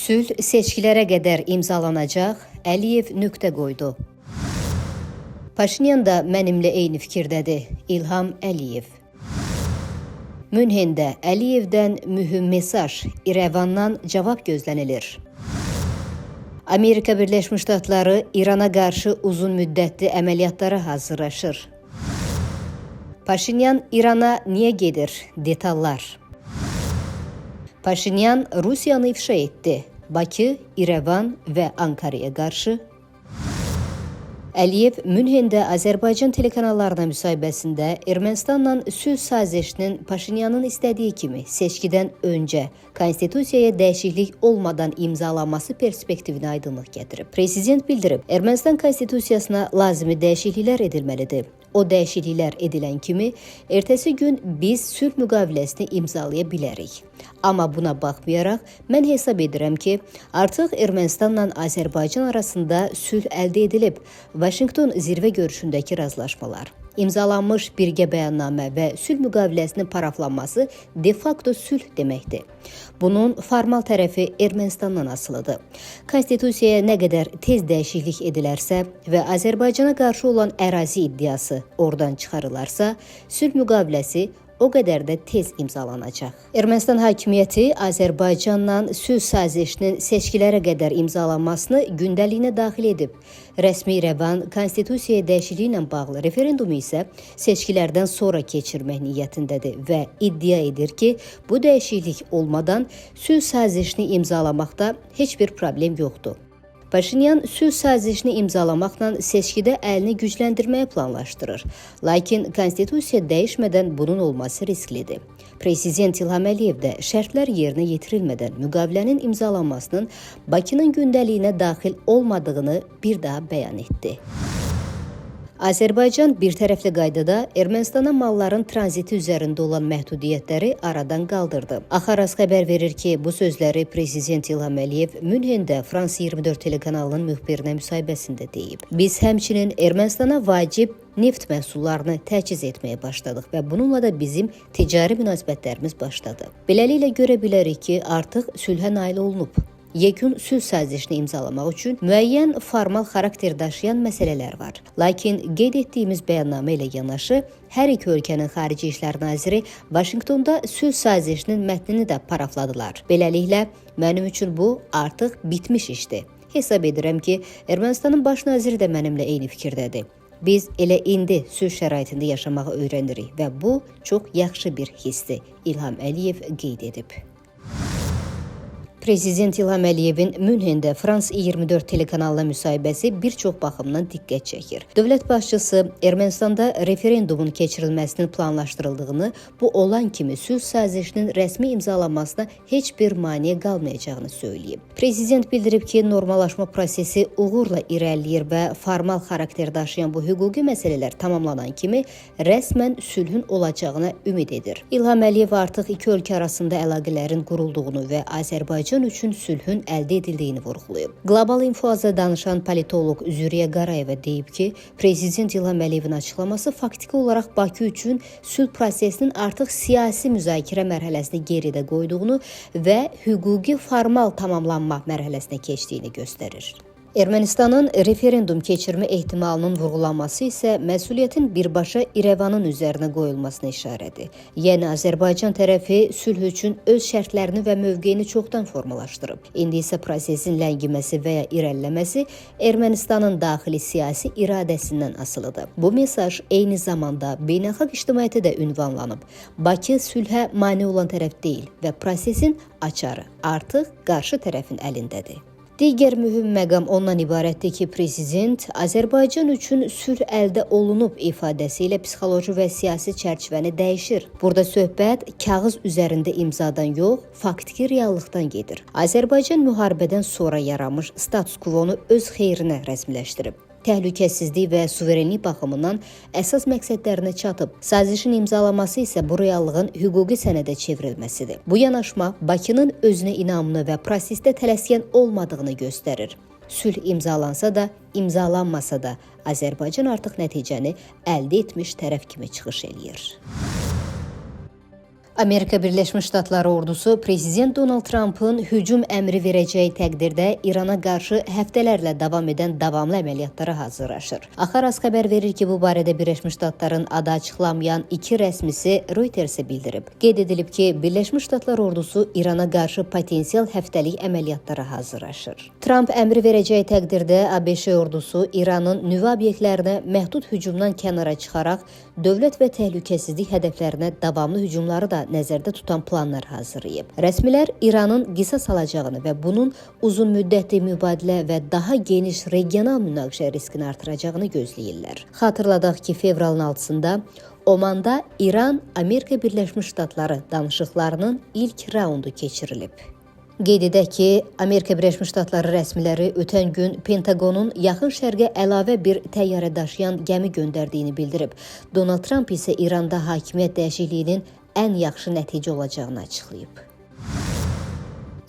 Sülh seçkilərə qədər imzalanacaq, Əliyev nöqtə qoydu. Paşinyan da mənimlə eyni fikirdədir, İlham Əliyev. Münhendə Əliyevdən mühüm mesaj, İrəvandan cavab gözlənilir. Amerika Birləşmiş Ştatları İrana qarşı uzun müddətli əməliyyatlara hazırlaşır. Paşinyan İrana niyə gedir? Detallar. Paşinyan Rusiyanı ifşa etdi. Bakı, İrəvan və Ankara'ya qarşı. Əliyev Münhendə Azərbaycan telekanallarına müsahibəsində Ermənistanla sülh sazişinin Paşinyanın istədiyi kimi seçkidən öncə konstitusiyaya dəyişiklik olmadan imzalanması perspektivinə aydınlıq gətirib. Prezident bildirib, Ermənistan konstitusiyasına lazımi dəyişikliklər edilməlidir. O dəyişikliklər edilən kimi ertəsi gün biz sülh müqaviləsini imzalaya bilərik. Amma buna baxmayaraq mən hesab edirəm ki, artıq Ermənistanla Azərbaycan arasında sülh əldə edilib. Vaşinqton zirvə görüşündəki razılaşmalar, imzalanmış birgə bəyannamə və sülh müqaviləsinin paraflanması de facto sülh deməkdir. Bunun formal tərəfi Ermənistandan asılıdır. Konstitusiyaya nə qədər tez dəyişiklik edilərsə və Azərbaycana qarşı olan ərazi iddiası oradan çıxarılarsa, sülh müqaviləsi o qədər də tez imzalanacaq. Ermənistan hakimiyyəti Azərbaycanla sülh sazişinin seçkilərə qədər imzalanmasını gündəliyinə daxil edib. Rəsmi İrəvan konstitusiyaya dəyişikliyi ilə bağlı referendumu isə seçkilərdən sonra keçirmək niyyətindədir və iddia edir ki, bu dəyişiklik olmadan sülh sazişini imzalamaqda heç bir problem yoxdur. Paşinyan sülh sazişini imzalamaqla seçkidə əlini gücləndirməyi planlaşdırır. Lakin konstitusiya dəyişmədən bunun olması risklidir. Prezident İlham Əliyev də şərtlər yerinə yetirilmədən müqavilənin imzalanmasının Bakının gündəliyinə daxil olmadığını bir daha bəyan etdi. Azərbaycan birtərəfli qaydada Ermənistana malların tranziti üzərində olan məhdudiyyətləri aradan qaldırdı. Axaras xəbər verir ki, bu sözləri Prezident İlham Əliyev Münhendə Frans 24 telekanalının müxbirinə müsahibəsində deyib. Biz həmçinin Ermənistana vacib neft məhsullarını təchiz etməyə başladıq və bununla da bizim ticari münasibətlərimiz başladı. Beləliklə görə bilərik ki, artıq sülhə nail olunub. Yekun sülh sazişini imzalamaq üçün müəyyən formal xarakter daşıyan məsələlər var. Lakin qeyd etdiyimiz bəyannamə ilə yanaşı hər iki ölkənin xarici İşlər naziri Vaşinqtonda sülh sazişinin mətnini də parafladılar. Beləliklə, mənim üçün bu artıq bitmiş işdir. Hesab edirəm ki, Ermənistanın baş naziri də mənimlə eyni fikirdədir. Biz elə indi sülh şəraitində yaşamağı öyrənirik və bu çox yaxşı bir hissdir, İlham Əliyev qeyd edib. Prezident İlham Əliyevin Münhendə Frans 24 telekanalına müsahibəsi bir çox baxımdan diqqət çəkir. Dövlət başçısı Ermənistanda referendumun keçirilməsinin planlaşdırıldığını, bu olan kimi sülh sazişinin rəsmi imzalanmasına heç bir maneə qalmayacağını söyləyib. Prezident bildirib ki, normallaşma prosesi uğurla irəliləyir və formal xarakter daşıyan bu hüquqi məsələlər tamamlanan kimi rəsmən sülhün olacağına ümid edir. İlham Əliyev artıq iki ölkə arasında əlaqələrin qurulduğunu və Azərbaycan üçün sülhün əldə edildiyini vurğulayıb. Qlobal İnfoaza danışan politoloq Züriyə Qarayeva deyib ki, Prezident İlham Əliyevin açıqlaması faktiki olaraq Bakı üçün sülh prosesinin artıq siyasi müzakirə mərhələsini geridə qoyduğunu və hüquqi formal tamamlanma mərhələsinə keçdiyini göstərir. Ermənistanın referendum keçirmə ehtimalının vurğulanması isə məsuliyyətin birbaşa İrəvanın üzərinə qoyulmasına işarədir. Yəni Azərbaycan tərəfi sülh üçün öz şərtlərini və mövqeyini çoxdan formalaşdırıb. İndi isə prosesin ləngiməsi və ya irəliləməsi Ermənistanın daxili siyasi iradəsindən asılıdır. Bu mesaj eyni zamanda beynəlxalq ictimaiyyətə də ünvanlanıb. Bakı sülhə mane olan tərəf deyil və prosesin açarı artıq qarşı tərəfin əlindədir. Digər mühüm məqam ondan ibarətdir ki, prezident Azərbaycan üçün sülh əldə olunub ifadəsi ilə psixoloji və siyasi çərçivəni dəyişir. Burada söhbət kağız üzərində imzadan yox, faktiki reallıqdan gedir. Azərbaycan müharibədən sonra yaranmış status quo-nu öz xeyrinə rəsmiləşdirib. Təhlükəsizlik və suverenlik baxımından əsas məqsədlərinə çatıb. Sazişin imzalanması isə bu reallığın hüquqi sənədə çevrilməsidir. Bu yanaşma Bakının özünə inamını və prosesdə tələskən olmadığını göstərir. Sülh imzalansa da, imzalanmasa da Azərbaycan artıq nəticəni əldə etmiş tərəf kimi çıxış eləyir. Amerika Birləşmiş Ştatları ordusu Prezident Donald Trumpın hücum əmri verəcəyi təqdirdə İrana qarşı həftələrlə davam edən davamlı əməliyyatlara hazırlaşır. Axaras xəbər verir ki, bu barədə Birləşmiş Ştatların adı açıqlanmayan iki rəsmisi Reuters-ə bildirib. Qeyd edilib ki, Birləşmiş Ştatlar ordusu İrana qarşı potensial həftəlik əməliyyatlara hazırlaşır. Trump əmri verəcəyi təqdirdə ABŞ ordusu İranın nüvə obyektlərinə məhdud hücumdan kənara çıxaraq dövlət və təhlükəsizlik hədəflərinə davamlı hücumları da nəzərdə tutan planlar hazırlayıb. Rəsmilər İranın qisas alacağını və bunun uzunmüddətli mübadilə və daha geniş regional münaqişə riskini artıracağını gözləyirlər. Xatırladaq ki, fevralın 6-sında Omanda İran-Amerika Birləşmiş Ştatları danışıqlarının ilk raundu keçirilib. Qeyd edək ki, Amerika Birləşmiş Ştatları rəsmiləri ötən gün Pentaqonun Yaxın Şərqə əlavə bir təyyarə daşıyan gəmi göndərdiyini bildirib. Donald Trump isə İranda hakimiyyət dəyişikliyinin ən yaxşı nəticə olacağını açıqlayıb.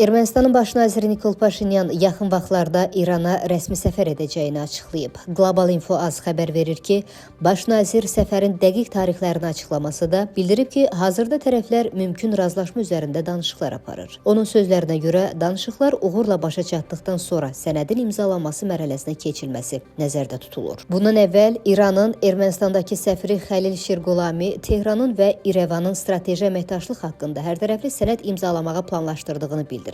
Ermənistanın baş naziri Nikol Paşinyan yaxın vaxtlarda İrana rəsmi səfər edəcəyini açıqlayıb. Global Info az xəbər verir ki, baş nazir səfərin dəqiq tarixlərini açıqlamasa da bildirib ki, hazırda tərəflər mümkün razılaşma üzərində danışıqlar aparır. Onun sözlərinə görə danışıqlar uğurla başa çatdıqdan sonra sənədin imzalanması mərhələsinə keçilməsi nəzərdə tutulur. Bundan əvvəl İranın Ermənistandakı səfiri Xəlil Şirqulami Tehranın və İrəvanın strateji əməkdaşlıq haqqında hərtərəfli sənəd imzalamağı planlaşdırdığını bildirib.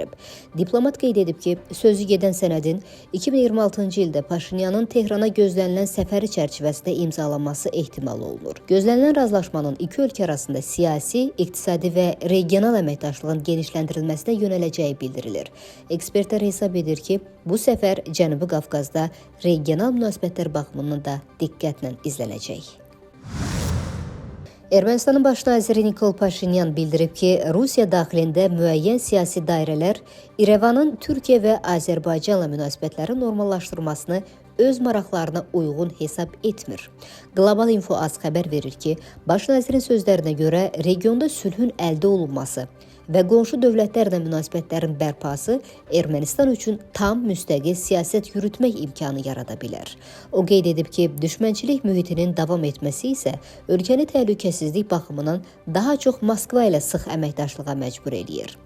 Diplomat qeyd edib ki, sözü gedən sənədin 2026-cı ildə Paşinyanın Tehrana gözlənilən səfəri çərçivəsində imzalanması ehtimal olunur. Gözlənilən razılaşmanın iki ölkə arasında siyasi, iqtisadi və regional əməkdaşlığın genişləndirilməsinə yönələcəyi bildirilir. Ekspertlər hesab edir ki, bu səfər Cənubi Qafqazda regional münasibətlər baxımından da diqqətlə izlənəcək. Ermənistanın baş naziri Nikol Paşinyan bildirib ki, Rusiya daxilində müəyyən siyasi dairələr İrəvanın Türkiyə və Azərbaycanla münasibətləri normallaşdırmasını öz maraqlarına uyğun hesab etmir. Global Info az xəbər verir ki, baş nazirin sözlərinə görə regionda sülhün əldə olunması və qonşu dövlətlərlə münasibətlərin bərpası Ermənistan üçün tam müstəqil siyasət yürütmək imkanı yarada bilər. O qeyd edib ki, düşmənçilik mühitinin davam etməsi isə ölkəni təhlükəsizlik baxımından daha çox Moskva ilə sıx əməkdaşlığa məcbur eləyir.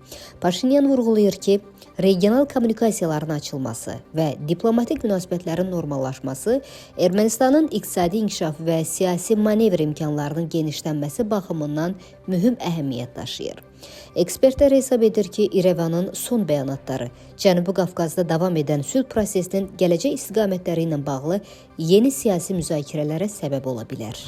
Paşinyan vurğulayır ki, regional kommunikasiyaların açılması və diplomatik münasibətlərin normallaşması Ermənistanın iqtisadi inkişafı və siyasi manevr imkanlarının genişlənməsi baxımından mühüm əhəmiyyət daşıyır. Ekspertlər hesab edir ki, İrəvanın son bəyanatları Cənubi Qafqazda davam edən sülh prosesinin gələcək istiqamətləri ilə bağlı yeni siyasi müzakirələrə səbəb ola bilər.